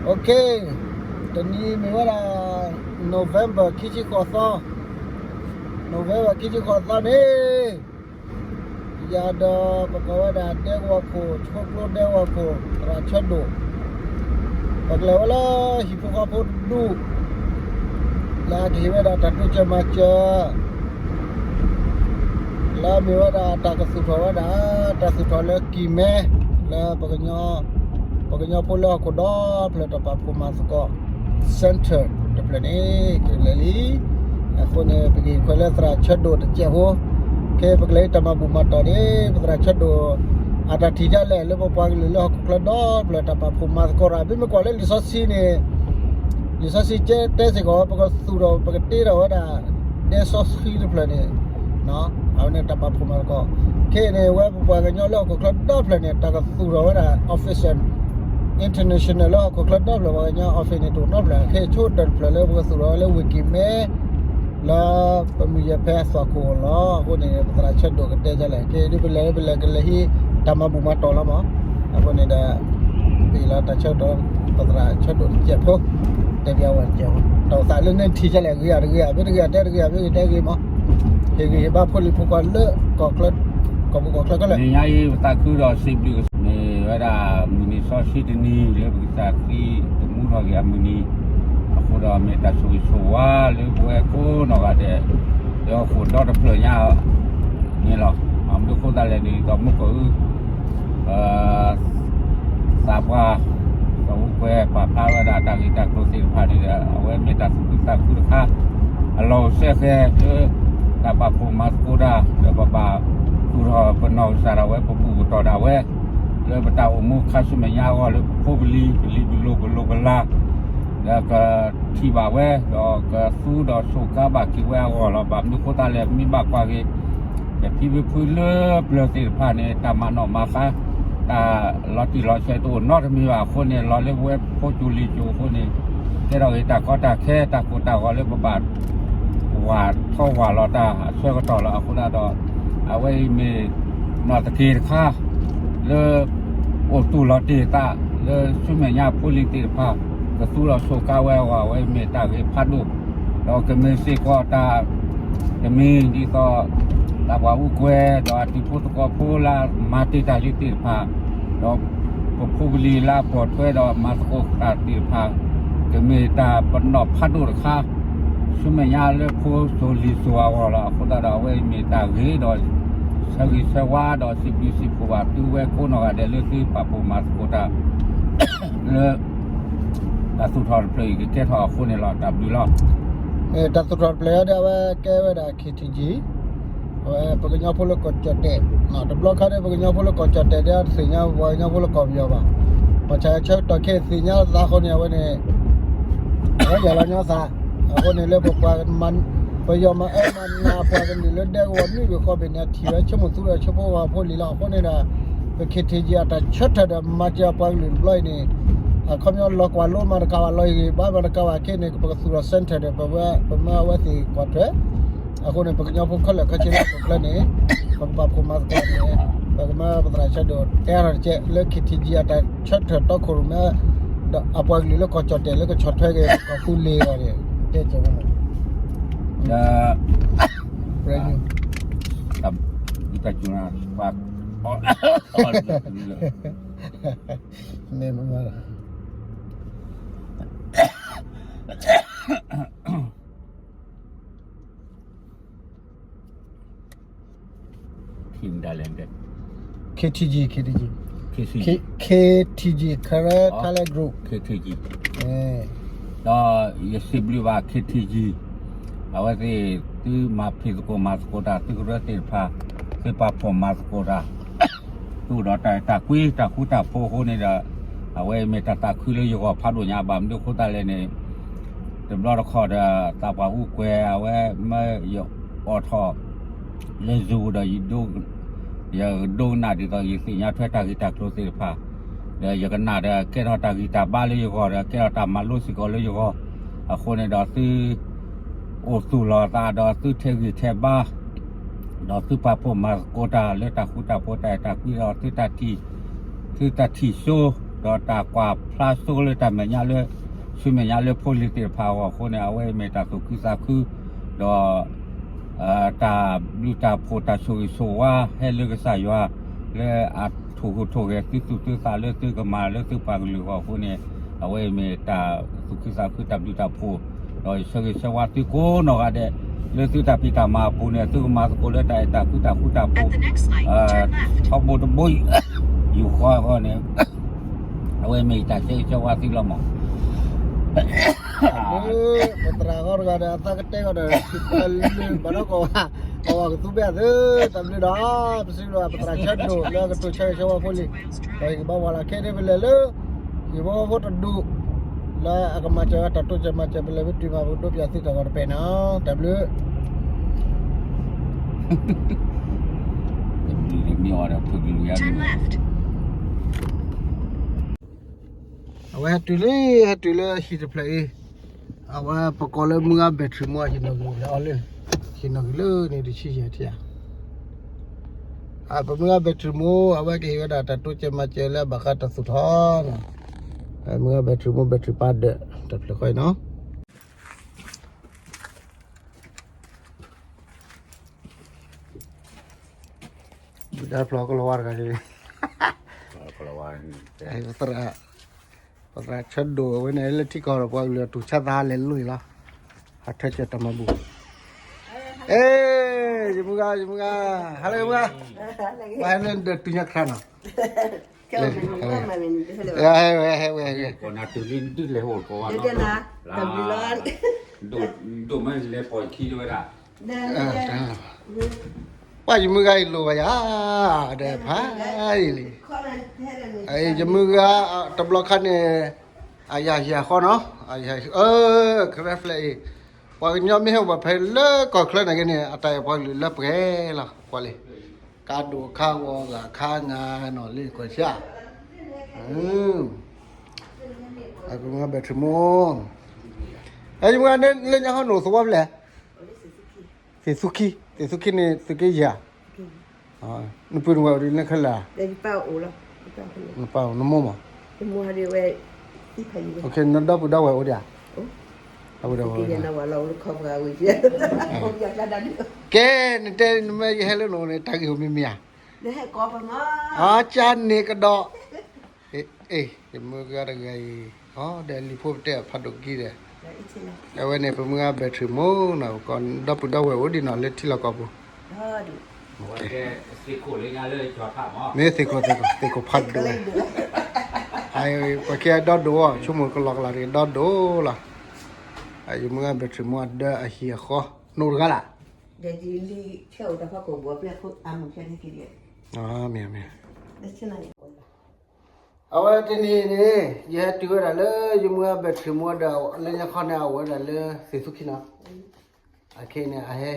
Okay, တနံၤမ့ၢ်ဝဲဒၣ် November ခံဆံဃိးသီ, November ခံဆံဃိးသီန့ၣ်, ယၤဒီးပကိးဝဲဒၣ်ဒဲကဝီၤခိၣ်, ဆှိကျိဒဲကဝီၤခိၣ် သရၣ်ဆၢဒိၣ်, ပကလဲၤဝဲလၢဟံၣ်ဖိဃီဖိတဒူၣ် လၢအကဟ့ၣ်ဝဲဒၣ်တၢ်တိစၢၤမၤစၢၤ လၢအမ့ၢ်ဝဲဒၣ်တၢ်ကသူၣ်ထီၣ်ဝဲဒၣ်, တၢ်သူၣ်ထီၣ်လၢကံၢ်မဲ, လၢ ပှၤကညီဖိလၢဟီၣ်ခိၣ်ဒီဖျၢၣ်တၢ်ပာ်ဖှိၣ်မၤသကိး center တဖျၢၣ်န့ၣ် ကလဲၤလံ. အဃိန့ၣ် ပက့ၤခွဲးလၢသရၣ်ဆၢဒိၣ်တစဲးဖိ, ခဲပကလဲၤတၢ်မၤဘူၣ်မၤတီၢ်န့ၣ် ပသရၣ်ဆၢဒိၣ် အတၢ်ထံၣ်ဒ်လဲၣ် လၢပပှၤကလုာ်လၢဟီၣ်ခိၣ်ချၢဒီဖျၢၣ်တၢ်ပာ်ဖှိၣ်မၤသကိးတၢ်, မ့မ့ၢ်ကွၢ်လၢလံာ်စီဆှံန့ၣ် လံာ်စီဆှံတဲစ့ၢ်ကီး ပကသူၣ်ထီၣ် ပကတ့ထီၣ်ဝဲဒၣ် ဒဲစီဆှံတဖျၢၣ်န့ၣ်, အဝဲန့ၣ်တၢ်ပာ်ဖှိၣ်မၤသကိး, ခဲအံၤန့ၣ် ဝဲပပှၤကညီလၢဟီၣ်ခိၣ်ချၢဒီဖျၢၣ်န့ၣ် တၢ်ကသူၣ်ထီၣ်ဝဲဒၣ် official international လၢဟီၣ်ခိၣ်ချၢဒီဖျၢၣ် ပှၤကညီ office န့ၣ်တအိၣ်နီတဖျၢၣ်, ခဲအံၤဆိကတၢၢ်တဖျၢၣ်လၢပကသူၣ်ထီၣ်ဝဲလၢဝ့ၢ်ကံၢ်မဲ လၢပမုၢ်ယဲၢ်ဖဲသွၣ်ခိၣ်လီၤ. အဃိန့ၣ် ပသရၣ်ဆၢဒိၣ်ကတဲဒ်လဲၣ်, ခဲအံၤဒ်ပလဲၤ ပလဲၤကလဲၤဟံး တၢ်မၤဘူၣ်မၤတီၢ်လီၤမး, အဃိန့ၣ်ဒီး ပဟ့ၣ်လီၤတၢ်ဆၢကတီၢ် ပသရၣ်ဆၢဒိၣ်တစဲးဖိ, တဲဘၣ်ဝဲတစဲးဖိ, တၢ်အိၣ်သးလၢနထံၣ်ဒ်လဲၣ် ဂ့ၤဧါတဂ့ၤဧါ, မ့ၢ်တဂ့ၤဧါတဲတဂ့ၤဧါ, မ့ၢ်ဂ့ၤတဲဂ့ၤမး, ဟ့ၣ်ဂံၢ်ဟ့ၣ်ဘါဖိလံၤဖိခွါလၢ ကီၢ်ပူၤကီၢ်ချၢခဲလၢာ်, မ့ၢ်ညါအံၤပသးခုဒီးစံးဘျုးကစၢ်, မ့ၢ်ဝဲဒၣ်မုၢ်နံၤစီဆှံတနံၤ လၢပကစၢ်ခရံာ်တမူထီၣ်က့ၤအမုၢ်နံၤ, အဃိဒီးမ့ၢ်တၢ်ဆိၣ်ဂ့ၤဆိၣ်ဝါလၢပဝဲကိးနီၢ်ဂၤဒဲး လၢဟီၣ်ခိၣ်ဒီတဖျၢၣ်ညါန့ၣ်လီၤ. မ့ၢ်မနုၤအဃိသတးလဲၣ်န့ၣ် ဒ်သိးမုၢ်ကီၢ်အု သးပှၢ် စီၤအူကွဲၤ ပာ်ဖျါဝဲဒၣ်တၢ်ဂ့ၢ်တၢ်ကျိၤသ့ၣ်တဖၣ်န့ၣ်ဒီး အဝဲမ့ၢ်တၢ်သူၣ်ခုသးခုတခါ အလီၢ်အိၣ်စဲဃဲၤလၢ တၢ်ပာ်ဖှိၣ်မၤသကိးတၢ် ဒီးပဘၣ်သူၣ်ထီၣ်ပနီၢ်ကစၢ်ဒၣ်ဝဲ ပဘူၣ်ပတီၢ်ဒၣ်ဝဲ လၢပတၢ်အိၣ်မူခါဆူမဲာ်ညါအဂီၢ် လၢပဖိပလံၤ ပလံၤပလိၤပလိၤပလၤ ဒီးကထံၣ်ဘၣ်ဝဲ ဒီးကသူဒီးဆိးကါဘၣ်က့ၤဝဲအဂီၢ်လီၤ. ဘၣ်မနုၤအဃိသတးလဲၣ် ပမ့ၢ်ဘၣ်ကွၢ်က့ၤ ပဖံပဖုလၢပျၢၤသ့ၣ်တဖၣ်န့ၣ် တၢ်မၤနီၣ်မၤဃါ တၢ်လီၤတံၢ်လီၤဆဲးတအိၣ်နီတမံၤဘၣ်အဃိန့ၣ် လီၤလၢပဝဲဖိကၠိလံၤကၠိအဃိန့ၣ် ကဲထီၣ်က့ၤတၢ်ကီတၢ်ခဲ တၢ်ကိၢ်တၢ်ဂီၤလၢပဘၣ် ဝၢ်ထီၣ်ဝၢ်လီၤတၢ်အဆၢကတီၢ်လီၤ. အဃိသတးဒီး အဝဲအံၤမ့ၢ်နီၢ်သက့တခါ လၢ အိၣ်သူၣ်လီၤတ့ၢ်သး လၢဆူမဲာ်ညါဖိလံၤသ့ၣ်တဖၣ် ကသူဒီးဆိးကါဝဲအဂီၢ် အဝဲမ့ၢ်တၢ်ဂ့ၤဖးဒိၣ်, ဒီးကမ့ၢ်စ့ၢ်ကီးတၢ် တမံၤဒ်သိး သးပှၢ်အူကွဲၤ ဒီးအတံၤဖိသကိးဖိလၢမၤတ့ၢ်တၢ်လံသ့ၣ်တဖၣ်, ဒီးပဖိပလံၤလၢအပိာ်ထွဲဒီးမၤသကိးတၢ်သ့ၣ်တဖၣ် ကမ့ၢ်တၢ်ပနီၣ်ဖးဒိၣ်တခါ ဆူမဲာ်ညါလၢဖိစိၤလံၤစိၤအဂီၢ်လီၤ. အဃိသတးဒီး အဝဲအံၤမ့ၢ်တၢ်ဂ့ၤဒီး ဆၢဂ့ၤဆၢဝါဒီးစံးဘျုးစံးဖှိၣ်ဘၣ်သုဝဲကိးနီၢ်ဂၤဒဲးလၢသုပာ်ဖှိၣ်မၤသကိးတၢ် လၢ တၢ်သူၣ်ထီၣ်တဖျၢၣ်အံၤကကဲထီၣ်အဃိန့ၣ်လီၤ. တၢ်ဘျုးလီၤ. တၢ်သူၣ်ထီၣ်တဖျၢၣ်အံၤဒီးအဝဲကဲဝဲဒၣ် KTG, အဝဲပကညီဖိလၢကီၢ်ကၠီၣ်တဲာ်, တဘျီခါဒီးပကညီဖိလၢကီၢ်ကၠီၣ်တဲာ်ဒီးတသ့ၣ်ညါပှၤကညီဖိလၢကီၢ်ပယီၤဘၣ်. ဘၣ်ဆၣ်ဆၢကတီၢ်ခဲအံၤသ့ၣ်ညါသးအဃိန့ၣ် အဝဲန့ၣ် အဝဲယၢ်လီၤညီသး, အဃိန့ၣ်လၢပပှၤ ပယီၤမၤအၢမၤနးပှၤကလုာ်လၢဒဲကဝီၤမ့ၢ်ဂ့ၤဃီဘ့ၣ်န့ၣ် အထံၣ်ဝဲဆိကမိၣ်သူဒီးဆၢဖိဝၤဖိလံၤလီၤ. အဃိန့ၣ်ဒီး ပ KTG အတၢ်ဆၢထၢၣ်ဒီးမၤစၢၤပှၤကလုာ်တဘျီအံၤန့ၣ် အခီပညီလီၤကွၢ်လိမၤတကးဘၣ် လီၤဂ့ၤဘၣ်မၤတကးဘၣ်ခဲအံၤန့ၣ် ပကသူၣ်ထီၣ် center ဒီး ပဝဲ ပမၢအဝဲသ့ၣ်ကွၢ်ထွဲ အဃိန့ၣ် ပကညီဖိခဲလၢာ်ခဲဆ့လၢဟီၣ်ခိၣ်ချၢန့ၣ် ပကပာ်ဖှိၣ်မၤသကိးန့ၣ် ပကမၢပသရၣ်ဆၢဒိၣ်တဲအါထီၣ်တကဲးလၢ KTG အတၢ်ဆၢထၢၣ်တီခိၣ်ရိၣ်မဲ ဒီးအပှၤကလုာ်လၢကီၢ်ကၠီၣ်တဲာ်လၢကဆီၣ်ထွဲက့ၤကီၢ်သူလ့ၤအဂီၢ်န့ၣ် တဲကဲးဝဲန့ၣ် တၢ် တၢ် တၢ် န့ၣ်မး KTG, KTG, KTG, Karen Talent Group, ဒီးယစံးဘျုးဘၣ် KTG အဝဲသ့ၣ် သုမၤဖံးသကိးမၤသကိးတၢ် သုကရၢသ့ၣ်တဖၣ် သုပာ်ဖှိၣ်မၤသကိးတၢ် သုအိၣ်ဒီးတၢ်အဲၣ်တၢ်ကွံ တၢ်ဃူတၢ်ဖိးအဃိန့ၣ်ဒီး အဝဲမ့ၢ်တၢ်သးခုလၢယဂီၢ်ဖးဒိၣ်ညါ ဘၣ်မနုၤအဃိသတးလဲၣ်န့ၣ် တဘျီတခီၣ်ဒီး သးပှၢ်အူကွဲၤ အဝဲမၢယအိးထီၣ် လၢ Zoom ဒီး ယဒိကနၣ်ဒ်သိးယသ့ၣ်ညါထွဲတၢ်ဂ့ၢ်တၢ်ကျိၤသ့ၣ်တဖၣ် ဒီးယကနၣ်ဒီးကဲထီၣ်တၢ်ဂံၢ်တၢ်ဘါလၢယဂီၢ်ဒီး ကဲထီၣ်တၢ်မၤလိစ့ၢ်ကီးလၢယဂီၢ် အဃိန့ၣ်ဒီးသု အိၣ်သူၣ်လီၤသးဒီးသုထဲးဂံၢ်ထဲးဘါ ဒီးသုပာ်ဖှိၣ်မၤသကိးတၢ်လၢတၢ်ဃူတၢ်ဖိးတၢ်အဲၣ်တၢ်ကွံဒီးသုတၢ်ထံၣ် သုတၢ်ထံၣ်စိ ဒီးတၢ်ကွၢ်ဖျါစိလၢတၢ်မဲာ်ညါလၢ ဆူမဲာ်ညါလၢဖိလံၤသ့ၣ်တဖၣ်အဂီၢ်အဃိန့ၣ် အဝဲအံၤမ့ၢ်တၢ်သူၣ်ခုသးခု ဒီး တၢ်ဘျုးတၢ်ဖှိၣ်တၢ်ဆိၣ်ဂ့ၤဆိၣ်ဝါဟဲလၢကစၢ်ယွၤ လၢအထိၣ်ဟူးထိၣ်ဂဲၤသုသူၣ်သုသးလၢသုကမၤလၢသုပှၤကလုာ်အဂီၢ်အဃိန့ၣ် အဝဲအံၤမ့ၢ်တၢ်သူၣ်ခုသးခုတၢ်ဘျုးတၢ်ဖှိၣ် ဒီးယဆၢဂ့ၤဆၢဝါသုကိးနီၢ်ဂၤဒဲး လၢသုတၢ်ဖံးတၢ်မၤအပူၤန့ၣ် သုကမၤသကိးလၢတၢ်အဲၣ်တၢ်ကွံတၢ်ဃူတၢ်ဖိး ထီဘိတဘိယူၢ်ဃီအဂီၢ်န့ၣ် အဝဲမ့ၢ်တၢ်ဆၢဂ့ၤဆၢဝါသုလီၤမး လၢပသရၣ်ဂီၢ်တဂၤဒီး အသးကတဲဂီၢ်ဒီး လၢဘၣ်ဒီးကီၢ်ဝါ ကီၢ်ဝါကသူဘဲၣ်သု တၢ်ဘျုးဒီး ပစံးဘျုးပသရၣ်ဆၢဒိၣ်လၢအကတိၤဆၢဂ့ၤဆၢဝါဖိလံၤ ဒီးယကဘၣ်ဝၤလီၤခဲဒ်ပလဲၤလၢ ယဘီဘီဖိတဒူၣ် လၢအကမၤစၢၤဝဲတၢ်တိစၢၤမၤစၢၤ ပလဲၤဝဲတုၤမၤပဒိးပၠးသုတၢ်ဂီၤတပဲာ်နီၤ တၢ်ဘျုး တၢ်ဘျုးမ့ၢ်အီၤဒီးဖုကလူၤယါ အဝဲဟဲတုၤလံ ဟဲတုၤလၢဟံၣ်တဖျၢၣ်အံၤ အဝဲပကိးလၢမုၢ်ဂၤ battery မူ ဟံးနီၣ်ဂံၢ်လၢအီၤလၢ ဟံးနီၣ်ဂံၢ်လၢန့ၣ်တဆံယဲၢ်ထံၣ်ဧါ ပမုၢ်ဂၤ battery မူ အဝဲကဟ့ၣ်ဝဲဒၣ်တၢ်တိစၢၤမၤစၢၤလၢအဘၣ်ဃးတၢ်သူၣ်ထီၣ်နီၤ မုၢ်ဂၤ battery မူ battery ပၢ်ဒၢး တဖျၢၣ်ဃီအံၤနီၤ ဘုရားဖျိကလီၤဝါတဂၤန့ၣ် ပသရၣ် ပသရၣ်ဆၢဒိၣ်အဝဲန့ၣ် လၢထံကီၢ်ဒီးပှၤကလုာ်အတူၢ်ဆါသးလဲၤလိၣ်အံၤလီၤ ဟးထၢကၢၤတၢ်မၤဘူၣ် အဲ ယမုၢ်ဂၤ ယမုၢ်ဂၤ ဟါလၢယမုၢ်ဂၤ ပှၤဟဲလၢနဒၢးတုၤညါခရါနီၤ ဟဲဝဲ ဟဲဝဲ ဟဲဝဲ ဒိၣ်မးလဲၤပိာ်ခံဝဲဒၣ် ပှၤယမုၢ်ဂၤအံၤလိၣ်ဘၣ်ယၤ ဒီးဖးယံာ်လံ ယမုၢ်ဂၤ တဘျီခါန့ၣ် အယၤယၤဃီနီၤ အယၤ အၢ ခရၢဖျဲၣ်အံၤ ပှၤကညီမ့ၢ်ဟဲအိၣ်ဘၣ်ဖဲလၢကီၢ်ချၢန့ၣ်က့န့ၣ် အတၢ်အဲၣ်ပှၤကလုာ်လၢပှဲၤလီၤ ကွၢ်လံ ကါဒိၣ်ခါဂီၤဂာ်ခါငါနီၤလံကွၢ်ဆၣ် အကမုၢ်ဂၤ battery မူ အဲယမုၢ်ဂၤ လၢညါခီနအိၣ်သဝီဖဲလဲၣ် သ့ၣ်သူခံ သ့ၣ်သူခံန့ၣ် သုးက့ယဲၢ် နပုၢ်နဝဲၢ်အိၣ်ဒ်လဲၣ်ခဲလၢာ် နပၢ်အိၣ်နမိၢ်မး နဒီပုၢ်ဒီဝဲၢ်အိၣ်ဒံးဧါ ကဲ နတဲ နမ့ၢ်ယဟဲလၢနအိၣ်န့ၣ် တၢ်ဂ့ၢ်အိၣ်မ့ၢ်မ့ၢ်ဧါ အကၢန့ၣ်ကဒီး အ့ ယမုၢ်ဂၤတဂၤအံၤ အီ ဒီးလံာ်ဖိပတဲအဖးဒိၣ်ကံဒီး အဝဲန့ၣ် ပမုၢ်ဂၤ battery မူနီၤ ပကိးဒီပုၢ်ဒီဝဲၢ်အိၣ်ဒံးနီၤ လၢထံလီၢ်ကီၢ်ပူၤ မ့ၢ်သ့ၣ်ခိၣ်လၢညါလၢ သ့ၣ်ခိၣ်ဖးဒိၣ်ဝဲ ပှၤခံဂၤဒီဒိၣ်အီၤ ဆိကမိၣ်ကလီကလီတဂ့ၤ ဒီဒိၣ်လီၤ ယမုၢ်ဂၤ battery မူအဒၢအဟံၣ်အဃီ နိၣ်တဂၤလၢ် မ့ၢ်မ့ၢ် အဝဲတနံၤန့ၣ် ယဟဲတုၤဝဲဒၣ်လၢ ယမုၢ်ဂၤ battery မူဒီး လၢညါခီန့ၣ် အအိၣ်ဝဲဒၣ်လၢသ့ၣ်သူခံနီၤ အခဲအံၤန့ၣ်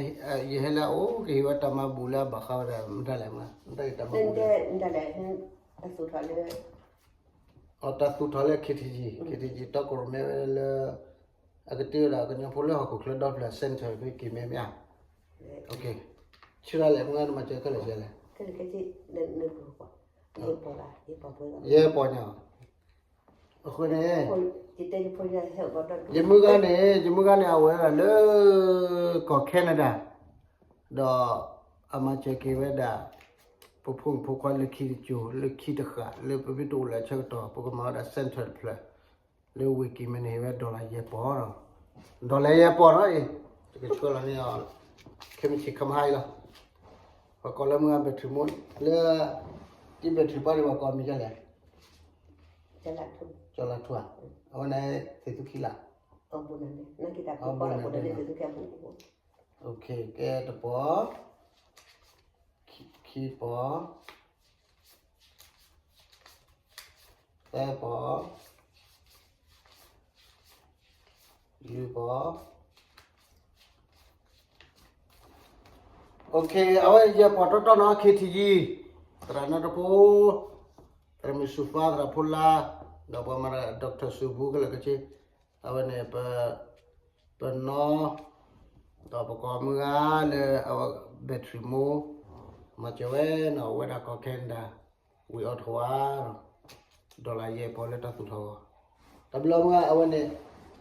ယဟဲလၢအအိၣ် ကဟ့ၣ်ဝဲတၢ်မၤဘူၣ်လၢအဘၣ်ဃးဝဲဒၣ် မတၤလဲၣ်မုၢ်ဂၤ မတၤလဲၣ်တၢ်မၤဘူၣ်လဲၣ် အတၢ်သူၣ်ထီၣ်လၢ K T G K T G တီကရိၣ်မဲဝဲလၢ အကတ့ဝဲဒၣ်ကညီဖိလၢဟီၣ်ခိၣ်ချၢဒီဖျၢၣ် center ဖဲက့ၤမဲမ့ၢ်ဧါ ဆၢဒၣ်လဲာ် မုၢ်ဂၤနမၤစၢၤခဲလၢာ်လဲၣ် ယဲပီညါ အဃိန့ၣ် ယမုၢ်ဂၤန့ၣ် ယမုၢ်ဂၤန့ၣ် အဝဲဒၣ်လၢ ကီၢ် Canada ဒီး အမၤစၢၤက့ၤဝဲဒၣ် ပဖိမုၣ်ဖိခွါလၢခံတစိၤ လၢခံတဃၣ် လၢပမ့ၢ်တအိၣ်လၢဆၢကတီၢ် ပကမၤဝဲဒၣ် center တဖျၢၣ် လၢဝ့ၢ်ကံၤမဲန့ၣ် ဟ့ၣ်ဝဲ dollar ယဲၢ်ပီၢ်နီၤ dollar ယဲၢ်ပီၢ်နီၤအံၤ တကဆှၢလီၤန့ၢ်အီၤ ခဲမုၢ်ဆ့ၣ်ခါမဟါအံၤလီၤ ပှၤကိးလၢမုၢ်ဂၤ battery မူ လၢ တံ battery ပှၤဒံး ပှၤကိးမံၤဒ်လဲၣ် ကၠီလါထူဧါ အဝဲန့ၣ် သ့ၣ်သူခံလၢ် ကဲတပီၢ် ခံပီၢ် သၢပီၢ် လွံၢ်ပီၢ် အဝဲ ယဲၢ်ပီၢ်တီတီနီၤ K T G သရၣ်နီတဖိ သရၣ်မုၣ်စူၤဖါ သရၣ်ဖိလါ ဒီးပှၤမၤ doctor စူၤဘူခဲလၢာ်ခဲဆ့ အဝဲန့ၣ် ပနီၢ် ဒီးပကိးမုၢ်ဂၤလၢအဝဲ battery မူ မၤစၢၤဝဲနီၤ ဝဲဒၣ်ကီၢ် Canada ဝ့ၢ် Ottawa နီၤ ဒီးလၢယဲၢ်ပီၢ်လၢတၢ်သူၣ်ထီၣ်အဂီၢ်, တဘျီမ့ၢ်အဝဲန့ၣ်,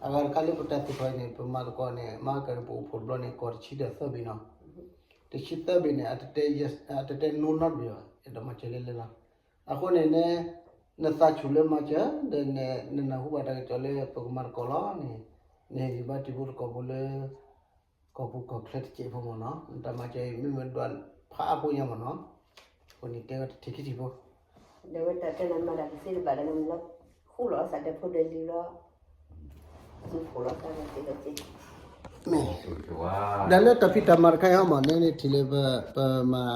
အဂၤတခါလၢပတၢ်သူၣ်ထီၣ်အံၤန့ၣ် ပမၤသကိးန့ၣ် မၤကဲပအိၣ်ဖှိၣ်တဘျီန့ၣ် ကီၢ်တဆံဒီးသၢဘ့ၣ်နီၤ, တဆံသၢဘ့ၣ်န့ၣ် အတတဲ yes အတတဲ no နီတဘ့ၣ်ဘၣ်, အဲၣ်ဒိးမၤစၢၤလၢလၢလီၤ. အဃိန့ၣ်န့ၣ်, နသးဆူၣ်လၢမၤစၢၤ ဒီးနနၢ်ဟူဘၣ်တၢ်ကစီၣ်လၢပကမၤသကိးလီၤန့ၣ်, နဟ့ၣ်ဂံၢ်ဘါတံၤဖိသကိးဖိလၢ ကီၢ်ပူၤကီၢ်ချၢတစဲးဖိမ့ၢ်နီၤ, နတၢ်မၤစၢၤအံၤ မ့မ့ၢ်ဒွးဖးအါဖိညါမ့ၢ်နီၤ, အဃိန့ၣ်တဲဝဲတထံၣ်ခံထံၣ်ဖိ, ဒီးဝဲတၢ်တဲနၤမၤတၢ်ကသ့တဘၣ်ဒီးနမ့ၢ်လီၤ, ဃူလီၤအသးဒီးဖိဒီးလံၤလီၤ, သူဖိလီၤသးဒီးသ့ဒီးသ့, မ့ၢ်, ဒီးလၢတၢ်ဖံးတၢ်မၤတခါအံၤမ့ၢ် နန့ၣ်ထံၣ်လၢပ, ပမၤ,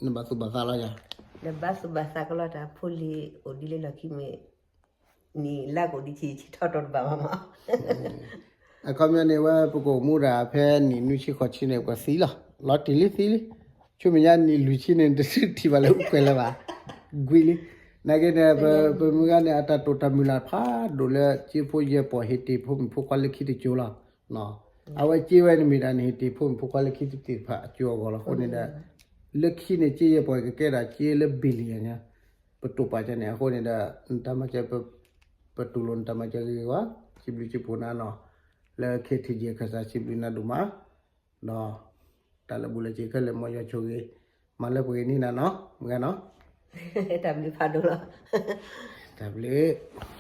နဘၣ်သူၣ်ဘၣ်သးလီၤယၤ, ဒီးဘၣ်သူၣ်ဘၣ်သးကလီၤတၢ်ဖိလံၤအိၣ်ဒ်လၢလီၢ်ခံမ့ၢ် နံၣ်လါကအိၣ်ဒံးထံၣ်ထီၣ်တီၤတဘၣ်ဘၣ်မး, အခီပညီန့ၣ် ဝဲပကအိၣ်မူဒၣ်ဖဲနံၣ်နွံဆံဃိးဆံန့ၣ် ပှၤသံလီၤ, လီၤတံၢ်လံသံလံ, ဆူမဲာ်ညါနံၣ်လွံၢ်ဆံန့ၣ် တဆူၣ်ထံၣ်ဘၣ်လၢအူကွဲးလၢၤဘၣ်, ကွံာ်လံ, နာ်က့န့ၣ် ပမုၢ်ဂၤန့ၣ် အတၢ်တိာ်တၢ်မုၢ်လၢ်ဖးဒိၣ်လၢ ကၠ့ဖိယဲၢ်ပီၢ်ဟ့ၣ်တ့ၢ်ဖိမုၣ်ဖိခွါလၢခံတကၠိလီၤ, အဝဲကၠ့ဝဲန့ၣ်မ့ၢ်ဒၣ်န့ၣ် ဟ့ၣ်တ့ၢ်ဖိမုၣ်ဖိခွါလၢခံသ့ၣ်တဖၣ်အကၠိအဂီၢ်လီၤ, အဃိန့ၣ်ဒီး လၢခံန့ၣ် ကၠ့ယဲၢ်ပီၢ်ကကဲဒၣ်ကၠ့လၢ billion ညါ, ပတိာ်ပာ်ကန့ၣ် အဃိန့ၣ်ဒီး နတၢ်မၤစၢၤ ပတူၢ်လိာ်နတၢ်မၤစၢၤဂ့ၤဂ့ၤဝဲ, စံးဘျုးစံးဖှိၣ်နၤနီၤ, လၢ KTG အခၢၣ်စး စံးဘျုးနၤဒိၣ်မး, ဒီး တၢ်လၢာ်ဘူၣ်လၢာ်စ့ၤခဲလၢာ် မ်ယွၤဆိၣ်ဂ့ၤ, မၤလၢပှဲၤဂ့ၤန့ၢ်နၤနီၤ, မုၢ်ဂၤနီၤ, တၢ်ဘျုးဖးဒိၣ်လီၤ, တၢ်ဘျုး